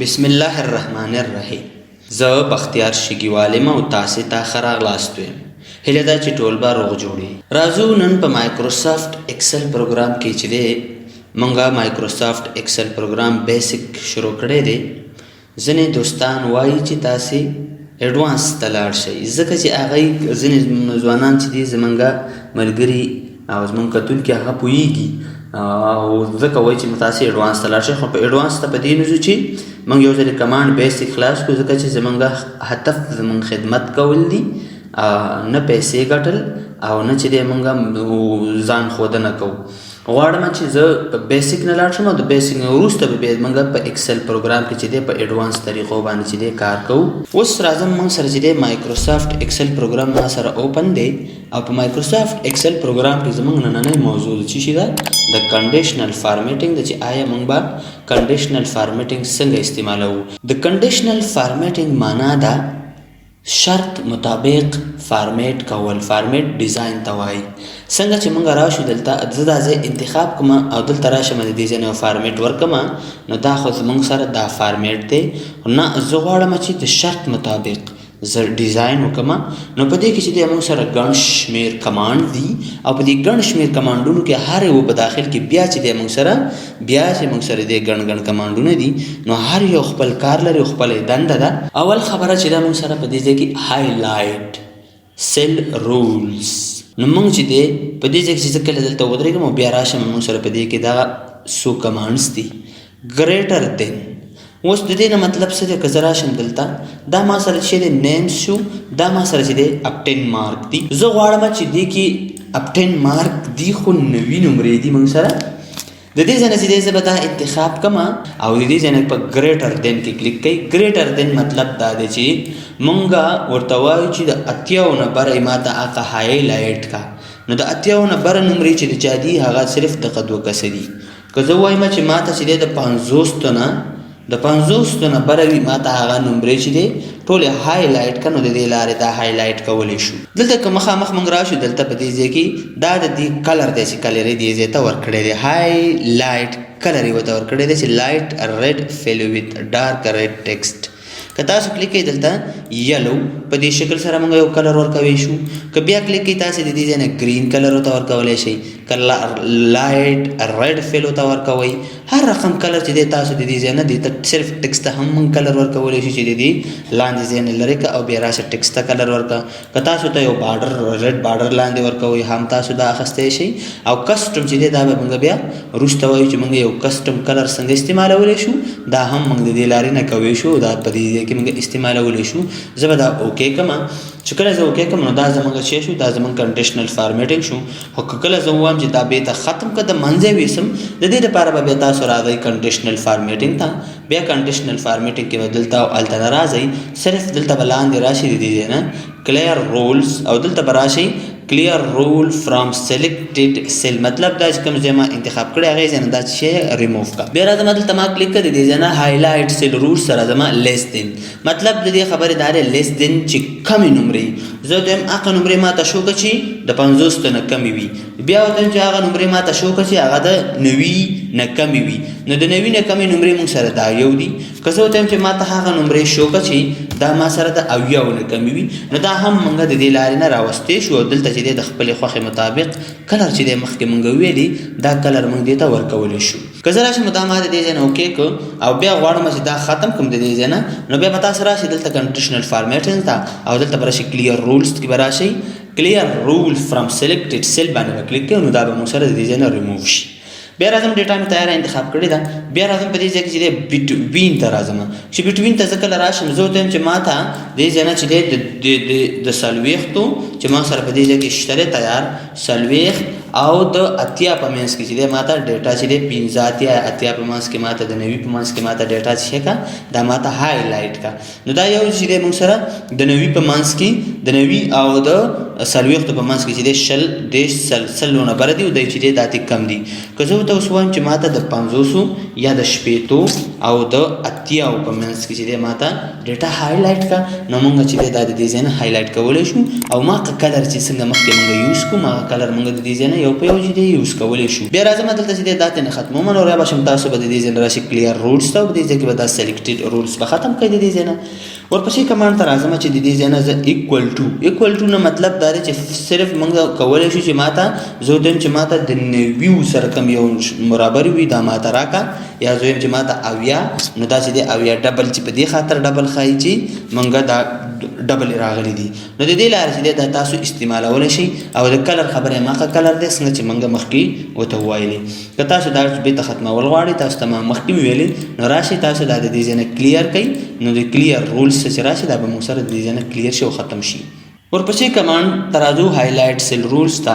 بسم الله الرحمن الرحیم. زه بختیار شګیوال یم او تاسې ته ښه راغلاست وایم. هیله ده چې ټول به روغ جوړ یئ. راځو نن په مایکروسافټ اکسل پروګرام کې چې دی مونږه مایکروسافټ اکسل پروګرام بیسیک شروع کړی دی. ځینې دوستان وایي چې تاسې اډوانس ته لاړ شئ، ځکه چې هغه ځینې ځوانان چې دي زمونږ ملګري او زمونږ کتونکي هغه پوهېږي او ځکه وایي چې تاسې اډوانس ته لاړ شئ. خو په اډوانس ته په دې نه ځو چې موږ یو ځل کمانډ بیسیک خلاص کړو، ځکه چې زمونږ هدف زمونږ خدمت کول دي، نه پیسې ګټل او نه چې دی مونږ ځان ښودنه کوو. غواړم چې زه په بیسیک نه لاړ شم او د بیسیک نه وروسته به بیا موږ په اکسل پروګرام کې چې دی په اډوانس طریقو باندې چې دی کار کوو. اوس راځم موږ سره چې دی مایکروسافټ اکسل پروګرام ما سره اوپن دی او په مایکروسافټ اکسل پروګرام کې زموږ نننۍ موضوع د څه شي ده؟ د کنډیشنل فارمیټینګ ده، چې آیا موږ به کنډیشنل فارمیټینګ څنګه استعمالوو. د کنډیشنل فارمیټینګ معنا ده شرط مطابق فارمیټ کول، فارمیټ ډیزاین ته وایي. څنګه چې مونږ راشو دلته، زه دا ځای انتخاب کوم او دلته راشم د دې ځای نه یو فارمیټ ورکم، نو دا خو زمونږ سره دا فارمیټ دی. نه، زه غواړم چې د شرط مطابق زه ډیزاین وکم. نو په دې کې چې دی موږ سره ګڼ شمیر کمانډ دي او په دې ګڼ شمیر کمانډونو کې هر یو په داخل کې بیا چې دی موږ سره بیا چې موږ سره دی ګڼ ګڼ کمانډونه دي، نو هر یو خپل کار لري او خپله دنده ده. اول خبره چې ده موږ سره په دې ځای کې هایلایټ سیل رولز. نو موږ چې دی په دې ځای کې چې زه کله دلته ودرېږم او بیا راشم، موږ سره په دې کې دغه څو کمانډز دي. ګریټر دین، اوس د دې نه مطلب څه دی؟ که زه راشم دلته، دا ما سره چې دی نیمز شو، دا ما سره چې دی اپټین مارک دي. زه غواړم چې دې کې اپټین مارک دي خو 90 نمرې دي موږ سره. د دې ځای نه چې دی زه به دا انتخاب کړم او د دې ځای نه په ګریټر دین کې کلیک کوي. ګریټر دین مطلب دا دی چې مونږ ورته وایو چې د 80 نه بره یې ما ته هغه هایلایټ کا. نو د 80 نه بره نمرې چې د چا دي هغه صرف دغه دوه کسه دي. که زه وایم چې ما ته چې دی د 50 نه بره وي، ما ته هغه نمرې چې دی ټولې هایلایټ که، نو د دې لارې دا هایلایټ کولی شو. دلته که مخامخ موږ راشو دلته په دې ځای کې، دا د دې کلر دی چې کلر یې دې ځای ته ورکړی دی، هایلایټ کلر یې ورته ورکړی دی چې لایټ ریډ فیل ویت ډارک ریډ ټیکسټ. که تاسو کلیک کړئ دلته یلو په دې شکل سره موږ یو کلر ورکوي شو. که بیا کلیک کړئ تاسو د دې ځای نه ګرین کلر ورته ورکولی شئ، که لایټ ریډ فیل ورته ورکوئ، هر رقم کلر چې دی تاسو د دې ځای نه دې ته صرف ټیکسټ ته هم موږ کلر ورکولی شو چې د دې لاندې ځای نه لرې که او بیا راشه ټیکسټ ته کلر ورکړه. که تاسو ته یو بارډر ریډ بارډر لاندې ورکوئ هم تاسو دا اخیستی شئ. او کسټم چې دی دا به موږ بیا وروسته وایو چې موږ یو کسټم کلر څنګه استعمالولی شو. دا هم موږ د دې لارې نه کوی شو، دا په دې ځای کې موږ استعمالولی شو. زه به دا اوکی کړم. چې کله زه اوکی کړم نو دا زموږ څه شو؟ دا زموږ کنډیشنل فارمیټینګ شو. خو که کله زه ووایم چې دا بیرته ختم کړه، د منځه یې ویسم، د دې لپاره به بیا تاسو راځئ کنډیشنل فارمیټینګ ته. بیا کنډیشنل فارمیټینګ کې به دلته او هلته نه راځئ، صرف دلته به لاندې راشي د دې ځای نه کلیر رولز او دلته به راشي کلیر رول فرام سلیکټډ سیل. مطلب دا چې کوم ځای ما انتخاب کړی هغې ځای نه دا شی ریموو کړه. بیا راځم دلته ما کلیک کړه، د دې ځای نه هایلایټ سیل رول سره راځم لیس دین. مطلب د دې خبرې دا دی لیس دین چې کمې نمرې، زه ورته وایم هغه نمرې ما ته شو کړه چې د 50 نه کمې وي. بیا ورته وایم چې هغه نمرې ما ته شو کړه چې هغه د 90 نه کمې وي. نو د 90 نه کمې نمرې موږ سره دا یو دي. که زه ورته وایم چې ما ته هغه نمرې شو کړه چې دا ما سره د 70 نه کمې وي، نو دا هم موږ د دې لارې نه راوستی شو. او دلته چې دی د خپلې خوښې مطابق کلر چې دی مخکې موږ ویلي دا کلر موږ دې ته ورکولی شو. که زه راشم دا ما د دې ځای نه اوکې کړ او بیا غواړم چې دا ختم کړم د دې ځای نه، نو بیا به تاسو راشئ دلته کنډیشنل فارمیټینګ ته او دلته به راشئ کلیر رولز کې به راشئ، کلیر رول فرام سلیکټډ سیل باندې به کلیک کوئ، نو دا به موږ سره د دې ځای نه ریموو شي. بیا راځم، ډیټا مې تیاره انتخاب کړې ده. بیا راځم په دې ځای کې چې دی بټوین ته راځم. چې بټوین ته زه کله راشم، زه ورته وایم چې ما ته دې ځای نه چې دی د 40 چې ما سره په دې ځای کې شته دی تیار 40 او د 80 په منځ کې چې دی ما ته ډیټا چې دی 85 80 په منځ کې ما ته د 90 په منځ کې ما ته ډیټا چې کا دا ما ته هایلایټ کا. نو دا یو چې دی موږ سره د 90 په منځ کې، د 90 او د 40 په منځ کې چې دی 20 30 100 100 نه بره دي او دی چې دی دا تې کم دي. که زه ورته اوس ووایم چې ما ته د 50 یا د 60 او د 80 په منځ کې چې دی ما ته ډیټا هایلایټ کا، نو موږ چې دی دا د دې ځای نه هایلایټ کولی شو او ما کلر چې څنګه مخکې موږ یوز کوم هغه کلر موږ د دې ځای نه یو په یو چې دی یوز کولی شو. بیا راځم دلته چې دی دا ترې نه ختموم، نو را به شم تاسو به د دې ځای نه راشي کلیر رولز ته، او په دې ځای کې به دا سلیکټډ رولز به ختم کړئ. د دې ځای نه ورپسې کمانډ ته راځم چې د دې ځای نه زه ایکوال ټو، ایکوال ټو نه مطلب دا دی چې صرف موږ کولی شو چې ماته زه ورته وایم چې ماته د 90 سره کوم یو برابر وي دا ماته راکړه، یا زه وایم چې ماته 70، نو دا چې دی 70 ډبل، چې په دې خاطر ډبل ښایي چې موږ دا ډبل راغلي دي. نو د دې لارې چې دی دا تاسو استعمالولی شئ. او د کلر خبره مخه کلر دی څنګه چې موږ مخکې ورته وویلې. که تاسو دا بیرته ختمول غواړئ، تاسو ته ما مخکې ویلې، نو راشئ تاسو دا د دې ځای نه کلیر کړئ، نو د کلیر رولز چې راشي دا به موږ سره د دې ځای نه کلیر شي او ختم شي. ورپسې کمانډ ته راځو هایلایټ سیل رولز ته،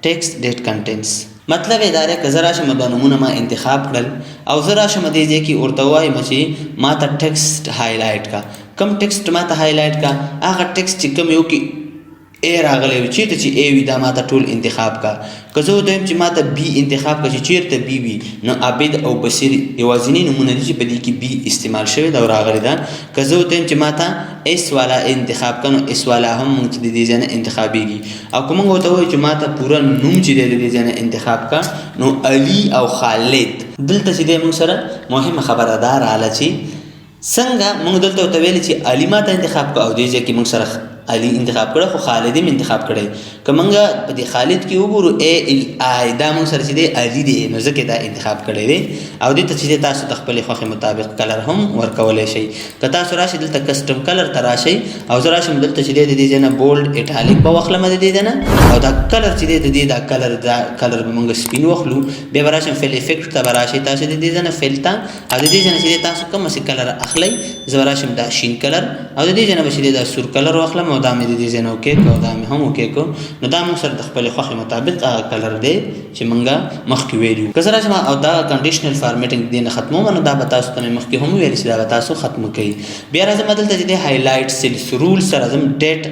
ټیکسټ ډیټ کنټینټس. مطلب یې دا دی که زه راشم دا نومونه ما انتخاب کړل او زه راشم دې ځای کې ورته ووایم چې ما ته ټیکسټ هایلایټ کا، کوم ټیکسټ ما ته هایلایټ کا، هغه ټیکسټ چې کوم یو کې ای راغلی وي، چېرته چې ای وي دا ما ته ټول انتخاب کا. که زه ورته وایم چې ما ته بی انتخاب کا چې چېرته بی وي، نو عابد او بصیر یوازیني نومونه دي چې په دې کې بی استعمال شوی ده او راغلی ده. که زه ورته وایم چې ما ته اس والا انتخاب کا، نو اس والا هم موږ چې د دې ځای نه انتخابېږي. او که موږ ورته ووایو چې ما ته پوره نوم چې دی د دې ځای نه انتخاب کا، نو علي او خالد. دلته چې دی موږ سره مهمه خبره دا راله چې څنګه موږ دلته ورته ویلي چې علي ما ته انتخاب کړه، او دې ځای کې موږ سره علي انتخاب کړی خو خالد هم انتخاب کړی. که موږ په دې خالد کې وګورو ای ال آی، دا موږ سره چې دی علي دی، نو ځکه دا انتخاب کړی دی. او دې ته چې دی تاسو د خپلې خوښې مطابق کلر هم ورکولی شئ. که تاسو راشئ دلته کسټم کلر ته راشئ، او زه راشم دلته چې دی د دې ځای نه بولډ ایټالیک به واخلم د دې ځای نه، او دا کلر چې دی د دې دا کلر، دا کلر به موږ سپین واخلو. بیا به راشم فل افیکټ ته به راشئ تاسو د دې ځای نه فل ته، او د دې ځای نه چې دی تاسو کوم څه کلر اخلئ، زه به راشم دا شین کلر، او د دې ځای نه به چې دی دا سور کلر واخلم، او دا مې د دې ځای نه اوکې کړو، او دا مې هم اوکې کړو. نو دا موږ سره د خپلې خوښې مطابق هغه کلر دی چې موږ مخکې ویلي وو. که زه راشم او دا کنډیشنل فارمیټینګ دې نه ختموم، نو دا به تاسو ته مې مخکې هم ویل چې دا به تاسو ختم کړئ. بیا راځم دلته چې دی هایلایټ سیلز رول سره راځم ډیټ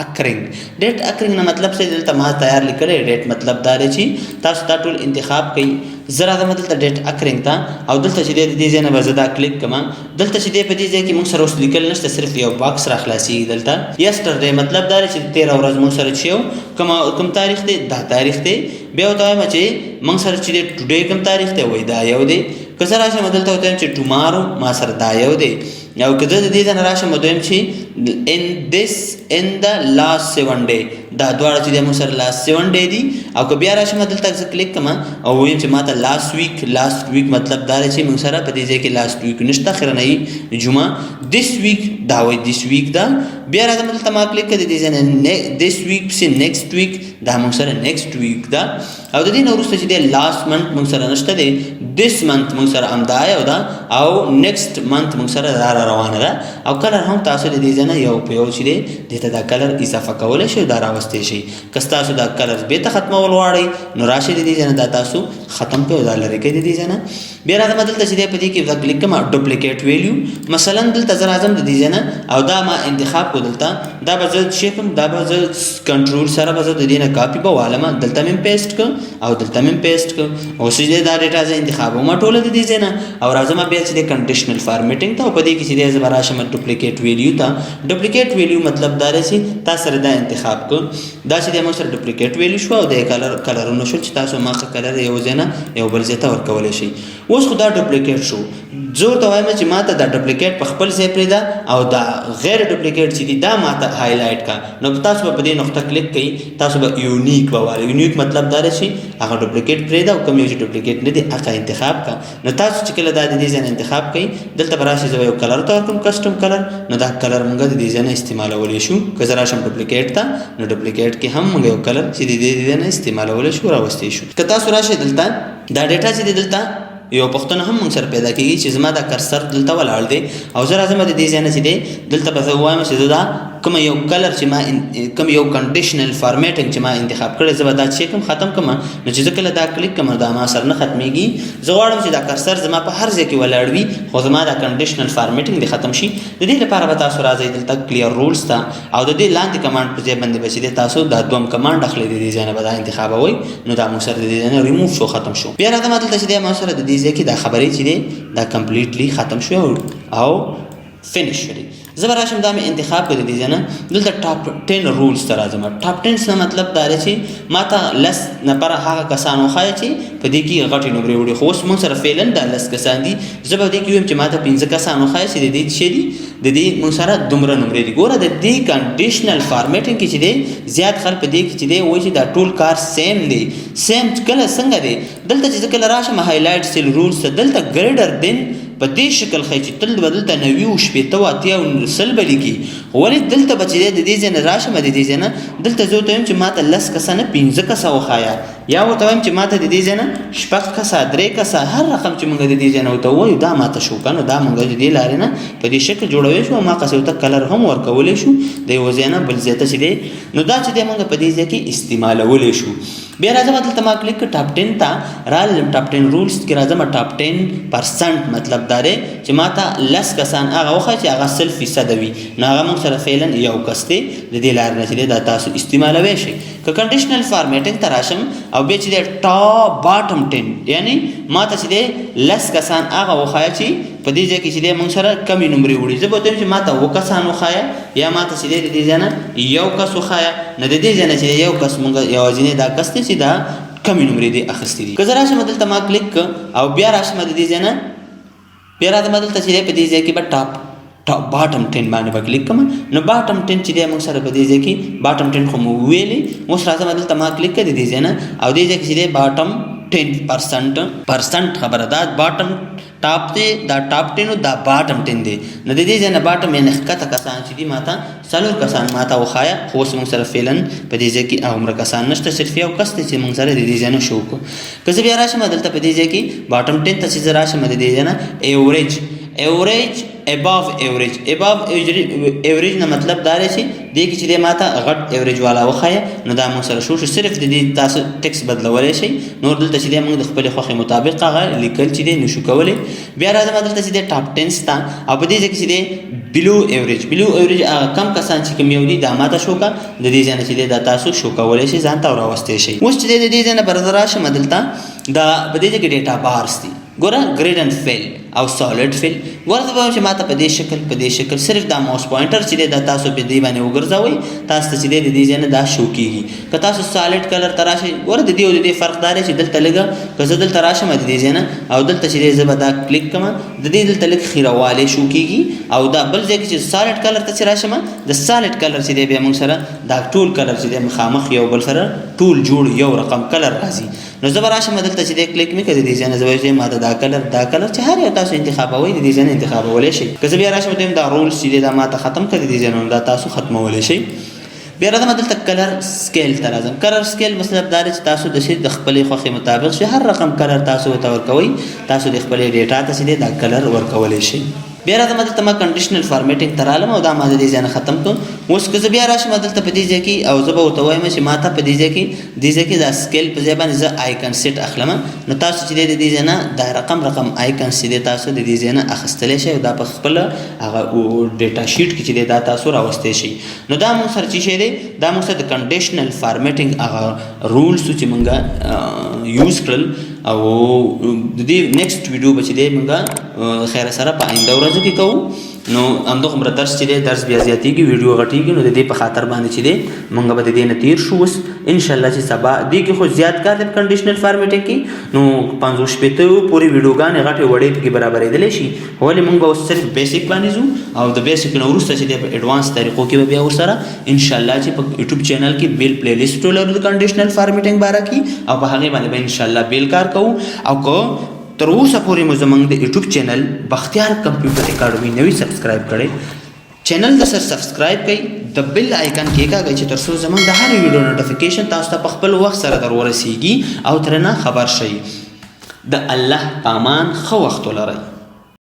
اکرینګ. ډیټ اکرینګ نه مطلب څه دی؟ دلته ما تیار لیکلی ډیټ مطلب دا دی چې تاسو دا ټول انتخاب کړئ. زه راځم دلته ډیټ اکرینګ ته، او دلته چې دی د دې ځای نه به زه دا کلیک کړم. دلته چې دی په دې ځای کې موږ سره اوس لیکل نشته، صرف یو باکس را خلاصېږي. دلته یسټرډے مطلب دا دی چې تېره ورځ موږ سره چې یو کوم تاریخ دی دا تاریخ دی. بیا ورته وایم چې موږ سره چې دی ټوډے کوم تاریخ دی، وایي دا یو دی. که زه راشم دلته ورته وایم چې ټومارو ما سره دا یو دی. او که زه د دې ځای نه راشم ورته وایم چې ان دیس ان د لاست 7 ډے، دا دواړه چې دی موږ سره لاست 7 ډے دي. او که بیا راشم دلته زه کلیک کړم او وایم چې ما ته لاست ویک، لاست ویک مطلب دا دی چې موږ سره په دې ځای کې لاست ویک نشته، اخرنۍ جمعه. دیس ویک دا وایي دیس ویک دا. بیا راځم دلته ما کلیک کړ د دې ځای نه دیس ویک پسې نیکسټ ویک، دا موږ سره نیکسټ ویک ده. او د دې نه وروسته چې دی لاست منت موږ سره نشته دی، دیس منت موږ سره همدا یو ده، او نیکسټ منت موږ سره دا را روانه ده. او کلر هم تاسو د دې ځای نه یو په یو چې دی دې ته دا کلر اضافه کولی شئ، دا راوستی شئ. که ستاسو دا کلر بېرته ختمول غواړئ نو راشئ د دې ځای نه دا تاسو ختم کړئ او دا لرې کړئ د دې ځای نه. بیا راځم دلته چې دی په دې کې زه کلیک کوم ډوپلیکیټ ویلیو، مثلا دلته زه راځم د دې ځای نه او دا ما انتخاب کړو. دلته دا به زه چې کوم دا به زه کنټرول سره به زه د دې نه کاپي به والم، دلته مې پیسټ کړ او دلته مې پیسټ کړ. اوس چې دا ډیټا زه انتخابوم ټوله د دې ځای نه، او راځم بیا چې د کنډیشنل فارمیټینګ ته، او په دې کې چې دی زه به راشم ډوپلیکیټ ویلیو ته. ډوپلیکیټ ویلیو مطلب دا دی چې تا سره دا انتخاب کړ، دا چې دی موږ سره ډوپلیکیټ ویلیو شو، او د کلرونه شول چې تاسو ماخه کلر یو ځای نه یو بل ځای ته ورکولی شئ. اوس خو دا ډوپلیکیټ شو، زه ورته وایم چې ما ته دا ډوپلیکیټ په خپل ځای پرېږده او دا غیر ډوپلیکیټ چې دي دا ما ته هایلایټ کا. نو تاسو به په دې نقطه کلیک کړئ، تاسو به یونیک به والئ. یونیک مطلب دا دی چې هغه ډوپلیکیټ پرېږده او کوم یو چې ډوپلیکیټ نه دی هغه انتخاب کا. نو تاسو چې کله دا د دې ځای نه انتخاب کړئ، دلته به راشئ زه به یو کلر ته ورکړم کسټم کلر، نو دا کلر موږ د دې ځای نه استعمالولی شو. که زه راشم ډوپلیکیټ ته، نو ډوپلیکیټ کې هم موږ یو کلر چې د دې ځای نه استعمالولی شو راوستی شو. که تاسو راشئ دلته دا ډیټا چې دی دلته یو پوښتنه هم موږ سره پیدا کیږي چې زما دا کرسر دلته ولاړ دی، او زه راځم د دې ځای نه چې دی دلته به زه ووایم چې زه دا کوم یو کلر چې ما کوم یو کنډیشنل فارمیټینګ چې ما انتخاب کړی زه به دا چې کوم ختم کړم. نو چې زه کله دا کلیک کړم دا ما سره نه ختمېږي. زه غواړم چې دا کرسر زما په هر ځای کې ولاړ وي، خو زما دا کنډیشنل فارمیټینګ دې ختم شي. د دې لپاره به تاسو راځئ دلته کلیر رولز ته، او د دې لاندې کمانډ په ځای باندې به چې دی تاسو دا دوم کمانډ اخلئ، د دې ځای نه به دا انتخابوئ، نو دا موږ سره د دې ځای نه ریموو شو، ختم شو. بیا راځم دلته چې دی ما سره د دې ځای کې دا خبرې چې دی دا کمپلیټلی ختم شو او فنش شولې. زه به راشم، دا مې انتخاب کړ، د دې ځای نه دلته ټاپ 10 رولز ته راځم. ټاپ 10 څه مطلب دا دی چې ما ته 10 نفره هغه کسان وښایه چې په دې کې غټې نمرې وړي. خو اوس موږ سره فعلا دا 10 کسان دي. زه به دې کې ویم چې ما ته 5 کسان وښایه چې د دې څه دي، د دې موږ سره دومره نمرې دي. ګوره، د دې کنډیشنل فارمیټینګ کې چې دی، زیات خلک په دې کې چې دی وایي چې دا ټول کار سیم دی. سیم کله څنګه دی؟ دلته چې زه کله راشم هایلایټ سیل رولز ته، دلته ګریډر دین په دې شکل ښایي چې تل به دلته 90 او 60 او 80 او 100 به لیکي. ولې دلته به چې دی د دې ځای نه راشم، د دې ځای نه دلته زه ورته وایم چې ما ته 10 کسه نه، 5 کسه وښایه، یا ورته وایم چې ما ته د دې ځای نه 6 کسه، 3 کسه، هر رقم چې موږ د دې ځای نه ورته ووایو دا ما ته شو که. نو دا موږ د دې لارې نه په دې شکل جوړولی شو او ما قصې ورته کلر هم ورکولی شو د یو ځای نه بل ځای ته چې دی. نو دا چې دی موږ په دې ځای کې استعمالولی شو. بیا راځم، دلته ما کلیک کړ، ټاپ 10 ته رالم، ټاپ 10 رولز کې راځم. ټاپ 10% مطلب دا دی چې ما ته 10 کسان هغه وښایي چې هغه 100% وي. نو هغه موږ سره فعلا یو کس دی. د دې لارې نه چې دی دا تاسو استعمالوی شئ. که کنډیشنل فارمیټینګ ته راشم او بیا چې دی ټاپ باټم 10، یعنی ما ته چې دی 10 کسان هغه وښایه چې په دې ځای کې چې دی موږ سره کمې نمرې وړي. زه به ورته وایم چې ما ته اووه کسان وښایه یا ما ته چې دی د دې ځای نه یو کس وښایه. نو د دې ځای نه چې یو کس موږ یوازینی دا کس دی چې دا کمې نمرې دی اخیستې دي. که زه راشم، دلته ما کلیک که او بیا راشم د دې ځای نه، بیا راځم دلته چې دی په دې ځای کې به ټاپ باټم 10 باندې به کلیک کوم. نو باټم 10 چې دی موږ سره په دې ځای کې باټم 10 خو مو وویلې. اوس راځم، دلته ما کلیک کړ د دې ځای نه او دې ځای کې چې دی باټم 10% پرسنټ خبره ده. باټم ټاپ دی، دا ټاپ 10 او دا باټم 10 دی. نو د دې ځای نه باټم یعنې ښکته کسان چې دي، ماته 4 کسان ماته وښایه. خو اوس موږ سره فعلا په دې ځای کې هغومره کسان نشته، صرف یو کس دی چې موږ سره د دې ځای نه شو کړو. که زه بیا راشم دلته په دې ځای کې باټم 10 ته چې زه راشم د دې ځای نه ایوریج، اباو ایوریج. اباو ایوریج نه مطلب دا دی چې دې کې چې دی ماته غټ ایوریج والا وښایه. نو دا موږ سره شو صرف د دې تاسو ټیکس بدلولی شئ. نور دلته چې دی موږ د خپلې خوښې مطابق هغه لیکل چې دی نشو کولی. بیا راځم دلته چې دی ټاپ 10 سته او په دې ځای کې چې دی بلو ایوریج. بلو ایوریج هغه کم کسان چې کوم یو دي دا ماته شو که. د دې ځای نه چې دی دا تاسو شو کولی شئ، ځان ته راوستی شئ. اوس چې دی د دې ځای نه پر زه راشم دلته، دا په دې ځای کې ډیټا بارز دي. ګوره، ګریډنټ فیل او سالډ فیل. ګوره، زه به چې ماته په دې شکل صرف دا ماوس پوینټر چې دی دا تاسو په دې باندې وګرځوئ، تاسو ته چې دی د دې ځای نه دا شو کیږي. که تاسو سالډ کلر ته راشئ، ګوره، د دې او د دې فرق دا دی چې دلته لږه که زه دلته راشم د دې ځای نه او دلته چې دی زه به دا کلیک کړم، د دې دلته لږ خیروالی شو کیږي. او دا بل ځای کې چې سالډ کلر ته چې راشم، د سالډ کلر چې دی بیا موږ سره دا ټول کلر چې دی مخامخ یو بل سره ټول جوړ یو رقم کلر راځي. نو زه به راشم دلته چې دی کلیک مې کړ د دې ځای نه، زه به چې ما ته دا کلر چې هر یو تاسو انتخابوئ د دې ځای نه انتخابولی شئ. که زه بیا راشم ته دا رولز چې دی دا ما ته ختم کړ د دې ځای نه، دا تاسو ختمولی شئ. بیا راځم دلته کلر سکیل ته راځم. کلر سکیل مطلب دا دی چې تاسو د شي د خپلې خوښې مطابق چې هر رقم کلر تاسو ورته ورکوئ، تاسو د خپلې ډیټا ته چې دی دا کلر ورکولی شئ. بیا راځم دلته ما کنډیشنل فارمیټینګ ته رالم او دا ما د دې ځای نه ختم کړ. اوس که زه بیا راشم دلته په دې ځای کې او زه به ورته وایم چې ما ته په دې ځای کې دا سکیل په ځای باندې زه آیکن سیټ اخلم. نو تاسو چې دی د دې ځای نه دا رقم رقم آیکن چې دی تاسو د دې ځای نه اخیستلی شئ او دا په خپل هغه ډیټا شیټ کې چې دی دا تاسو راوستی شئ. نو دا موږ سره چې شی دی، دا موږ سره د کنډیشنل فارمیټینګ هغه رولز چې موږ یوز کړل. او د دې نیکسټ ویډیو به چې دی موږ خیر سره په آینده ورځو کې کوو. نو همدغومره درس چې دی، درس بیا زیاتېږي، ویډیو غټېږي، نو د دې په خاطر باندې چې دی موږ به د دې نه تیر شو. اوس انشاءالله چې سبا دې کې خو زیات کار دی په کنډیشنل فارمیټینګ کې، نو 65 پورې ویډیوګانې غټې وړې پکې برابرېدلی شي. ولې موږ به اوس صرف بیسیک باندې ځو او د بیسیک نه وروسته چې دی په اډوانس طریقو کې به بیا ورسره انشاءالله چې په یوټیوب چینل کې بیل پلی لیست ولرو د کنډیشنل فارمیټینګ باره کې او په هغې باندې به انشاءالله بیل کار کوو. او که تر اوسه پورې مو زمونږ د یوټیوب چینل بختیار کمپیوټر اکاډمي نوی سبسکرایب کړئ، چینل د سر سبسکرایب کړئ، د بیل آیکن کېکاږئ چې تر څو زمونږ د هرې ویډیو نوټیفیکیشن تاسو ته په خپل وخت سره در ورسیږي او ترېنه خبر شئ. د الله پامان، ښه وخت ولرئ.